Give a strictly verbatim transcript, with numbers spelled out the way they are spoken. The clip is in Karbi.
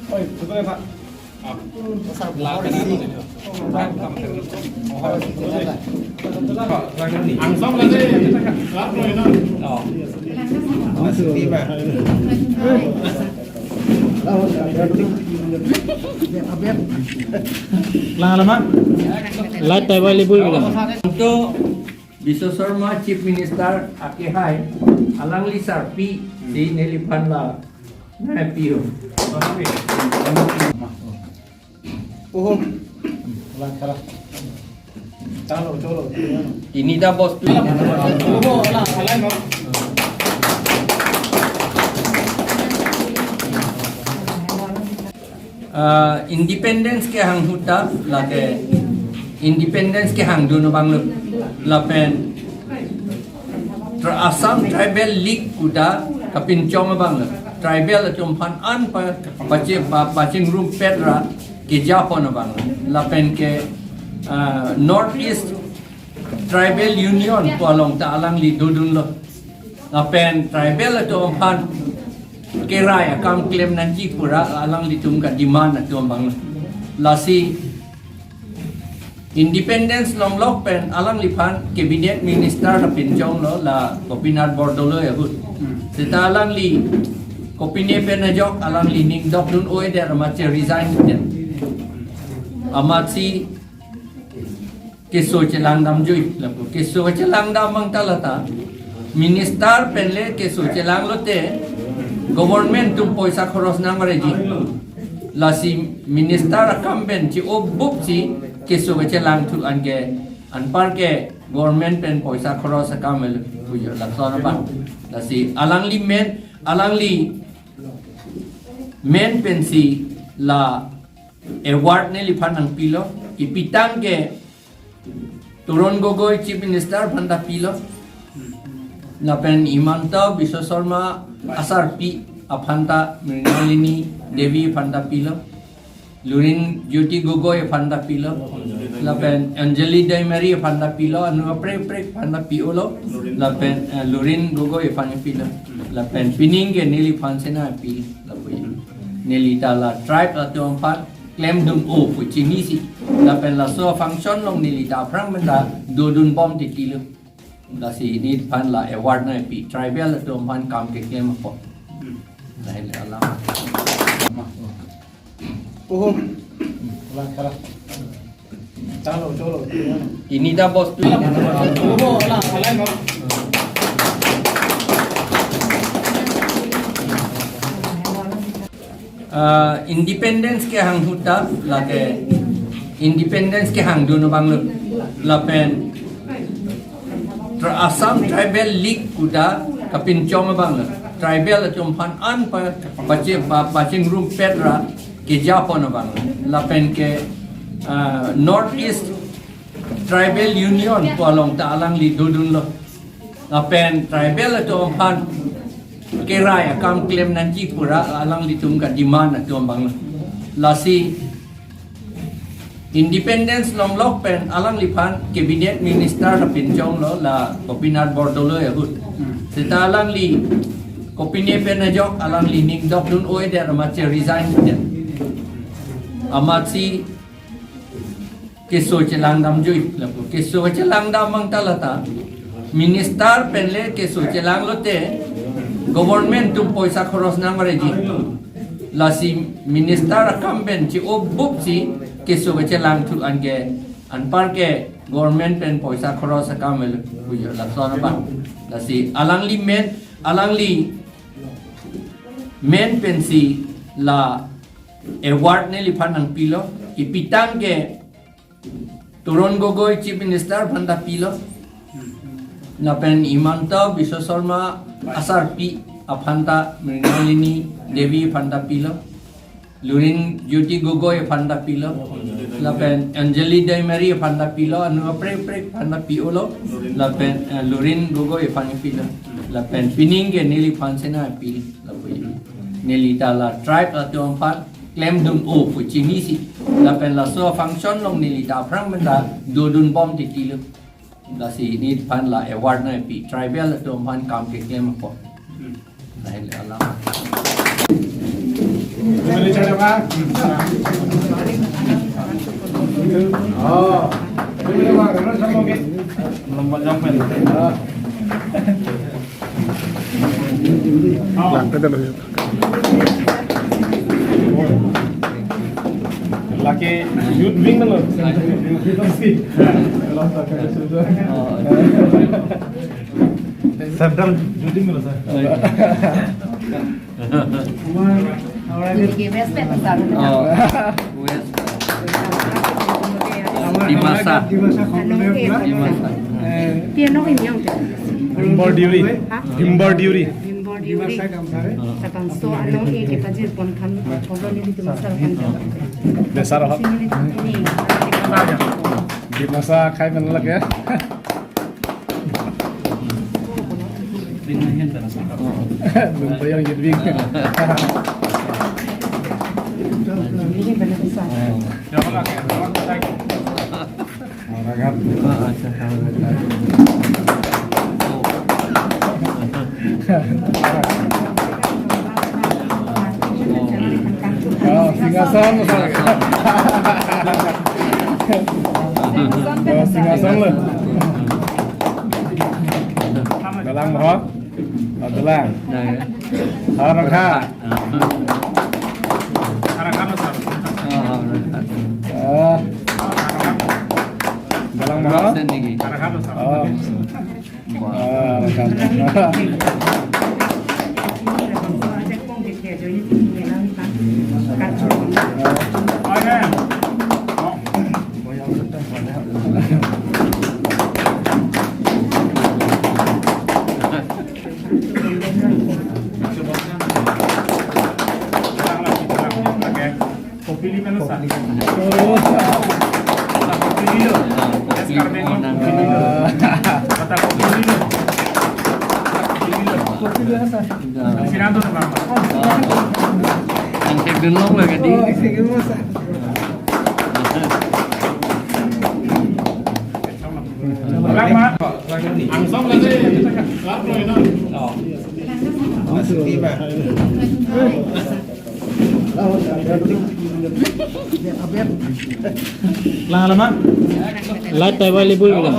Oi, betul ya, Pak? Lang alamat? Light table libur bilang. Untuk Biswa Sarma Chief Minister akehai, alangli sarpi si neliphan la nangpiyo. Oho. Chalo, chalo. Ini dah bos tu. Ah, independence kehang ahut ta lake independence kehangdun abang lo, lapen Tra-, Assam Tribal League ahut ta kapinchong abang lo, tribal atum aphan an pa, pache-, pa, pachingrumpet ra kejapon abang lo, lapen ke, ah, North East Tribal Union pu along ta alangli dodunlo. Lapen tribal atum aphan kerai akam klem nangji pu ra alanglitum kedemand atum abang. Lasi independence longlok pen alangliphan cabinet minister ta pinchonglo la Gopinath Bordoloi ahut. Seta alangli kopine pen ajok alangli ning dokdun oi der amat che resign der. Amatsi keso chelangdam jui, lapu keso chelangdam abang ta lata minister pen le keso chelanglote government atum poisa khoros nangvareji. Lasi minister akam pen chi-o bup si keso kechelangthu, anke anpar ke government pen poisa khoros akam el pujo lason abang. Lasi alangli men, alangli men pensi la award neliphan nangpilo, ipitang ke Tarun Gogoi Chief Minister aphan ta pilo, lapen Himanta Biswa Sarma asarpi aphan ta, Mrinalini Devi aphan ta pilo, Lurinjyoti Gogoi aphan ta pilo, lapen Anjali Daimary aphan ta pilo, anu kaprek kaprek aphan ta pi-olo, lapen, eh, Lurin Gogoi aphan pilo, lapen pining ke neliphan si nangpi, lapu neli ta la tribe atum aphan klemdun-o pu chinisi. Lapen laso function along neli ta aphrang pen ta dodunbom titi lo. Lasi neliphan la award nangpi, tribal atum aphan kam keklem apot. Lahai le alam. Oho. Chalo, chalo. Ini dah bos tu. Oho, alang, alang, no. Ah, independence kehang ahut ta lake independence kehangdun abang lo, lapen Tra-, Assam Tribal League ahut ta kapinchong abang lo, tribal atum aphan an pa, pache-, pa, pachingrumpet ra kejapon abang lo, lapen ke, ah, North East Tribal Union pu along ta alangli dodunlo. Lapen tribal atum aphan kerai akam klem nangji pu ra alanglitum kedemand atum abang. Lasi independence longlok pen alangliphan cabinet minister ta pinchonglo la Gopinath Bordoloi ahut. Seta alangli kopine pen ajok alangli ning dokdun oi der amat che resign der. Amatsi keso chelangdam jui, lapu keso chelangdam abang ta lata minister pen le keso chelanglote government atum poisa khoros nangvareji. Lasi minister akam pen chi-o bup si keso kechelangthu, anke anpar ke government pen poisa khoros akam el pujo lason abang. Lasi alangli men, alangli men pensi la award neliphan nangpilo, ipitang ke Tarun Gogoi Chief Minister aphan ta pilo, lapen Himanta Biswa Sarma asarpi aphan ta, Mrinalini Devi aphan ta pilo, Lurinjyoti Gogoi aphan ta pilo, lapen Anjali Daimary aphan ta pilo, anu kaprek kaprek aphan ta pi-olo, lapen, eh, Lurin Gogoi aphan pilo, lapen pining ke neliphan si nangpi, lapu neli ta la tribe atum aphan klemdun-o pu chinisi. Lapen laso function along neli ta aphrang pen ta dodunbom titi lo. Lasi neliphan la award nangpi, tribal atum aphan kam keklem apot. Lahai le alam. Lamba jam pen. Lake youth wing na lo. Central youth wing na lo, sir. West. Dimasa. Dimasa. Himbor Deuri. Ha? Himbor Deuri. Himbor Deuri. Dimasa Gamsare. Labangso along e kepajir pon kami, pon kami di Dimasa kan. Besar ha. Sini ni. Dimasa khai men lak ya. Belum bayar youth wing. Orang kan. Oh, Singhason. Oh, Singhason lo. Dalang mo? Oh, dalang. Dalang. Harakha. Ah. Dalang mo? Oh. Ah, kan. Kopili meno sa. Kopili lo. Kopili lo. Kata kopili lo. Kopili lo. Kopili lo sa. Sirando na mama. Ang tek dun long lagi di. Oh, sige mo sa. Lang ma. Angsong lagi. Lap lo ino. Oh. Lang alamat. Light available bilang.